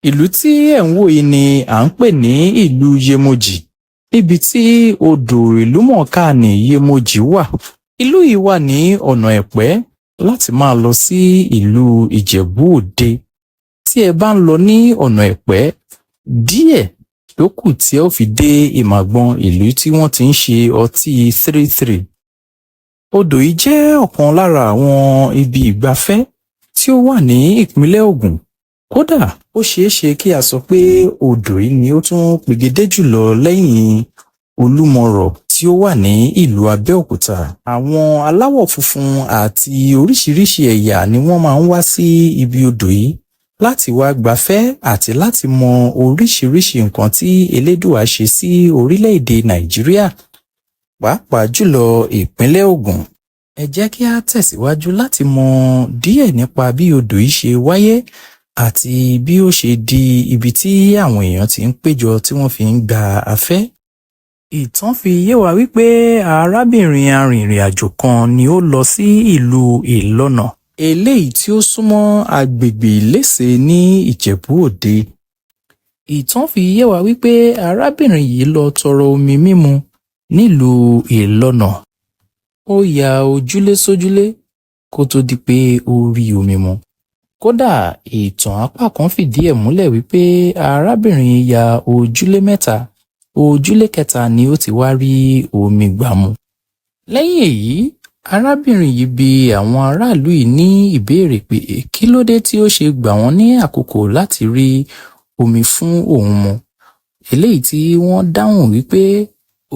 Ìlú tí ẹ̀ ń wò yìí ni à ń pè ní ìlú Yemojì, níbi tí odò ìlúmọ̀ọ́ká ní Yemojì wà. Ìlú yìí wà ní ọ̀nà Ẹ̀pẹ́ láti máa lọ sí ìlú Ìjẹ̀bú Òde. Tí ẹ bá ń lọ ní ọ̀nà Ẹ̀pẹ́, díẹ̀ ló kù tí ẹ ó fi dé Ìmàgbọn, ìlú tí wọ́n ti ń ṣe ọtí 33. Odò yìí jẹ́ ọ̀kan lára àwọn ibi ìgbafẹ́ tí ó wà ní ìpínlẹ̀ Ògùn. Kódà, ó ṣeé ṣe kí a sọ pé odò yìí ni ó tún pegedé jùlọ lẹ́yìn Olúmọ Rock tí ó wà ní ìlú Abẹ́òkúta. Àwọn aláwọ̀ funfun àti oríṣiríṣi ẹ̀yà ni wọ́n máa ń wá sí ibi odò yìí láti wá gbafẹ́ àti láti mọ oríṣiríṣi nǹkan tí Elédùà ṣe sí orílẹ̀-èdè Nàìjíríà, pàápàá jùlọ ìpínlẹ̀ Ògùn. Ẹ jẹ́ kí á tẹ̀síwájú láti mọ díẹ̀ nípa bí odò yìí ṣe wáyé àti bí ó ṣe di ibi tí àwọn èèyàn ti ń péjọ tí wọ́n fi ń gba afẹ́. Ìtàn fi yé wa wípé arábìnrin arìnrìn-àjò kan ni ó lọ sí ìlú Ìlọ́nà, eléyìí tí ó súnmọ́ agbègbè Ìléṣe ní Ìjẹ̀bú Òde. Ìtàn fi yé wa wípé arábìnrin yìí lọ tọrọ omi mímu nílùú Ìlọ́nà. Ó ya ojúlé sójúlé kó tó di pé ó rí omi mu. Kódà, ìtàn apá kan fìdí ẹ̀ múlẹ̀ wípé arábìnrin yìí ya ojúlé mẹ́ta, ojúlé kẹta ni ó ti wá rí omi gbà mu. Lẹ́yìn èyí, arábìnrin yìí bi àwọn aráàlú yìí ní ìbéèrè pé kí ló dé tí ó ṣe gbà wọ́n ní àkókò láti rí omi fún òun mu. Eléyìí tí wọ́n dáhùn wípé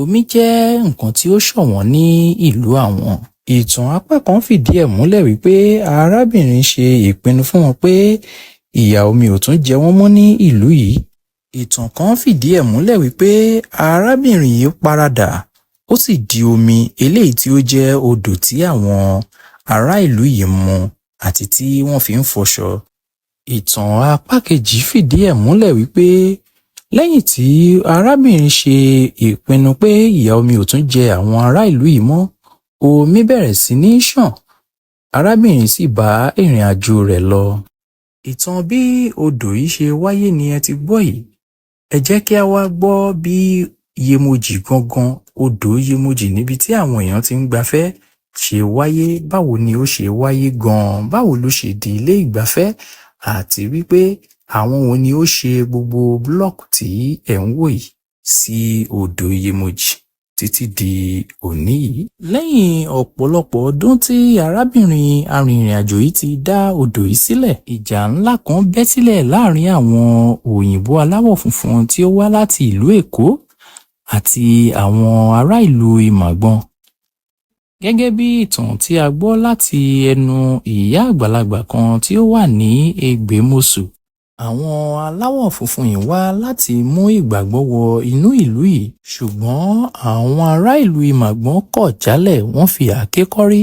omi jẹ́ nǹkan tí ó ṣọ̀wọ́n ní ìlú àwọn. Ìtàn apá kan fìdí ẹ̀ múlẹ̀ wípé arábìnrin ṣe ìpinnu fún wọn pé ìyà omi ò tún jẹ wọ́n mọ́ ní ìlú yìí. Ìtàn kan fìdí ẹ̀ múlẹ̀ wípé arábìnrin yìí paradà, ó sì di omi, eléyìí tí ó jẹ́ odò tí àwọn ará ìlú yìí ń mu àti tí wọ́n fi ń fọṣọ. Ìtàn apá kejì fìdí ẹ̀ múlẹ̀ wípé lẹ́yìn tí arábìnrin ṣe ìpinnu pé ìyà omi ò tún jẹ àwọn ará ìlú yìí mọ́, omi bẹ̀rẹ̀ sí ní ṣàn, arábìnrin sì bá ìrìn àjò rẹ̀ lọ. Ìtàn bí odò yìí ṣe wáyé ni ẹ ti gbọ́ yìí. Ẹ jẹ́ kí a wá gbọ́ bí Yemojì gangan, odò Yemojì níbi tí àwọn èèyàn ti ń gbafẹ́, ṣe wáyé. Báwo ni ó ṣe wáyé gan-an? Báwo ló ṣe di ilé ìgbafẹ́? Àti wípé àwọn wo ni ó ṣe gbogbo block tí ẹ̀ ń wò yìí sí odò Yemojì títí di òní yìí? Lẹ́yìn ọ̀pọ̀lọpọ̀ ọdún tí arábìnrin arìnrìn-àjò yìí ti dá odò yìí sílẹ̀, ìjà ńlá kan bẹ́ sílẹ̀ láàrin àwọn òyìnbó aláwọ̀ funfun tí ó wá láti ìlú Èkó àti àwọn ará ìlú Ìmàgbọn. Gẹ́gẹ́ bí ìtàn tí a gbọ́ láti ẹnu ìyá àgbàlagbà kan tí ó wà ní Ẹgbẹ́mọsù, àwọn aláwọ̀ funfun yìí wá láti mú ìgbàgbọ́ wọ inú ìlú yìí, ṣùgbọ́n àwọn ará ìlú Ìmàgbọ́n kọ̀ jálẹ̀, wọ́n fi àáké kọ́rí,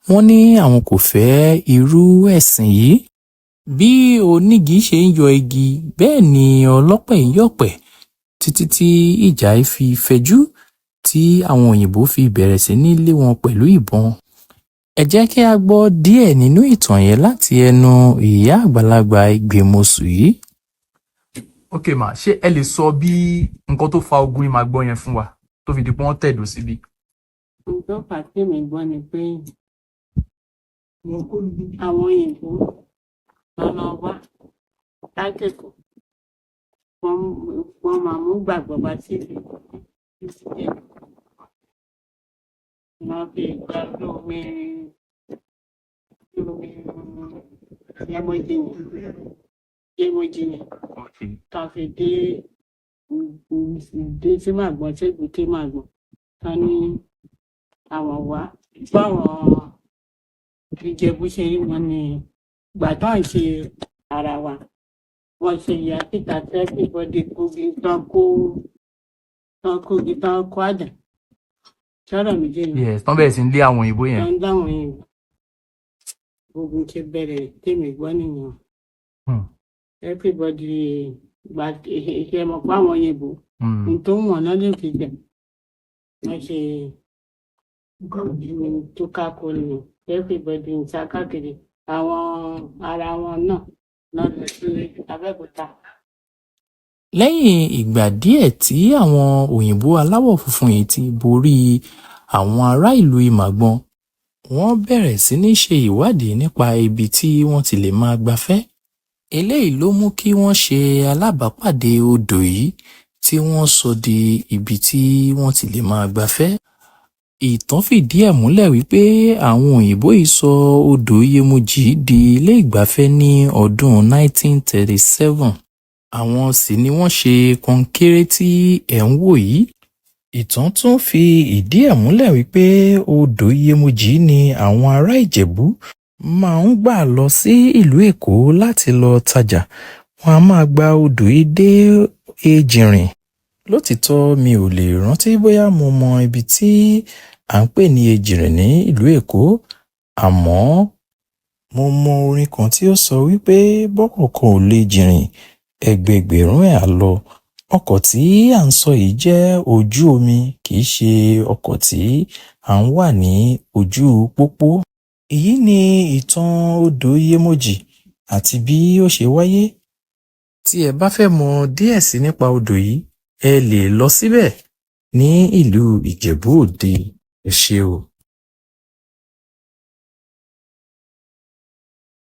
wọ́n ní àwọn kò fẹ́ irú ẹ̀sìn yìí. Bí onígi ṣe ń yọ igi, bẹ́ẹ̀ ni ọlọ́pẹ ń yọ̀pẹ̀, títí tí ìjà yìí fi fẹjú, tí àwọn òyìnbó fi bẹ̀rẹ̀ sí ní lé wọn pẹ̀lú ìbọn. Ẹ jẹ́ kí a gbọ́ díẹ̀ nínú ìtàn yẹn láti ẹnu ìyá àgbàlagbà Ìgbèmọ̀sù yìí. Ok ma, ṣé ẹ lè sọ bí nǹkan tó fa ogun Ìmàgbọ́n yẹn fún wa tó fi di pé wọ́n tẹ̀dó síbí? Ohun tó fà á tèmi gbọ́ ni pé àwọn òyìnbó lọ́nà wá lásìkò wọ́n máa mú gbàgbọ́ wá sílùú. Wọ́n fi gba omi omi Yemọji yẹn, Yemọji yẹn tá a fi dé sí Màgbọ́n, sí Èbúté Màgbọ́n, tán ní àwọn wá báwọn Ìjẹ̀bú ṣe rí wọn ní ìgbà tó ń ṣe ara wa, wọ́n ṣe ìyá síta tí everybody kógi tán, kó tán, kógi tán, kó àdá sọ̀rọ̀ méjì ni. Yes, tán bẹ̀rẹ̀ sí ń lé àwọn òyìnbó yẹn. Tán dáwọn yẹn, ogun ṣe bẹ̀rẹ̀ tèmi gbọ́ nìyẹn. Everybody gba iṣẹ́ mọ̀ pé àwọn òyìnbó ohun tó wọ̀n náà lè fi gbà wọ́n ṣe tó kákó ni everybody ń sá káàkiri, àwọn ara wọn náà náà lọ sí Abẹ́òkúta. Lẹ́yìn ìgbà díẹ̀ tí àwọn òyìnbó aláwọ̀ funfun yìí ti borí àwọn ará ìlú Ìmàgbọ́n, wọ́n bẹ̀rẹ̀ sí ní ṣe ìwádìí nípa ibi tí wọ́n ti lè máa gbafẹ́. Eléyìí ló mú kí wọ́n ṣe alábàápàdé odò yìí tí wọ́n sọ di ibi tí wọ́n ti lè máa gbafẹ́. Ìtàn fìdí ẹ̀ múlẹ̀ wípé àwọn òyìnbó yìí sọ odò Yemojì di ilé ìgbafẹ́ ní ọdún 1937. Àwọn sì ni wọ́n ṣe kọnkéré tí ẹ̀ ń wò yìí. Ìtàn tún fi ìdí ẹ̀ múlẹ̀ wípé odò Yemojì ni àwọn ará Ìjẹ̀bú máa ń gbà lọ sí ìlú Èkó láti lọ tajà. Wọ́n á máa gba odò yìí dé Ejìnrìn. Lótìítọ́, mi ò lè rántí bóyá mo mọ ibi tí à ń pè ní Ejìnrìn ní ìlú Èkó, àmọ́ mo mọ orin kan tí ó sọ wípé bọ́kọ̀ kan ò lè jìnrìn, ẹgbẹẹgbẹ̀rún ẹ̀ á lọ. Ọkọ̀ tí à ń sọ yìí jẹ́ ojú omi, kì í ṣe ọkọ̀ tí à ń wà ní ojú pópó. Èyí ni ìtàn odò Yemojì àti bí ó ṣe wáyé. Tí ẹ bá fẹ́ mọ díẹ̀ sí nípa odò yìí, ẹ lè lọ síbẹ̀ ní ìlú Ìjẹ̀bú Òde. Ẹ ṣé o.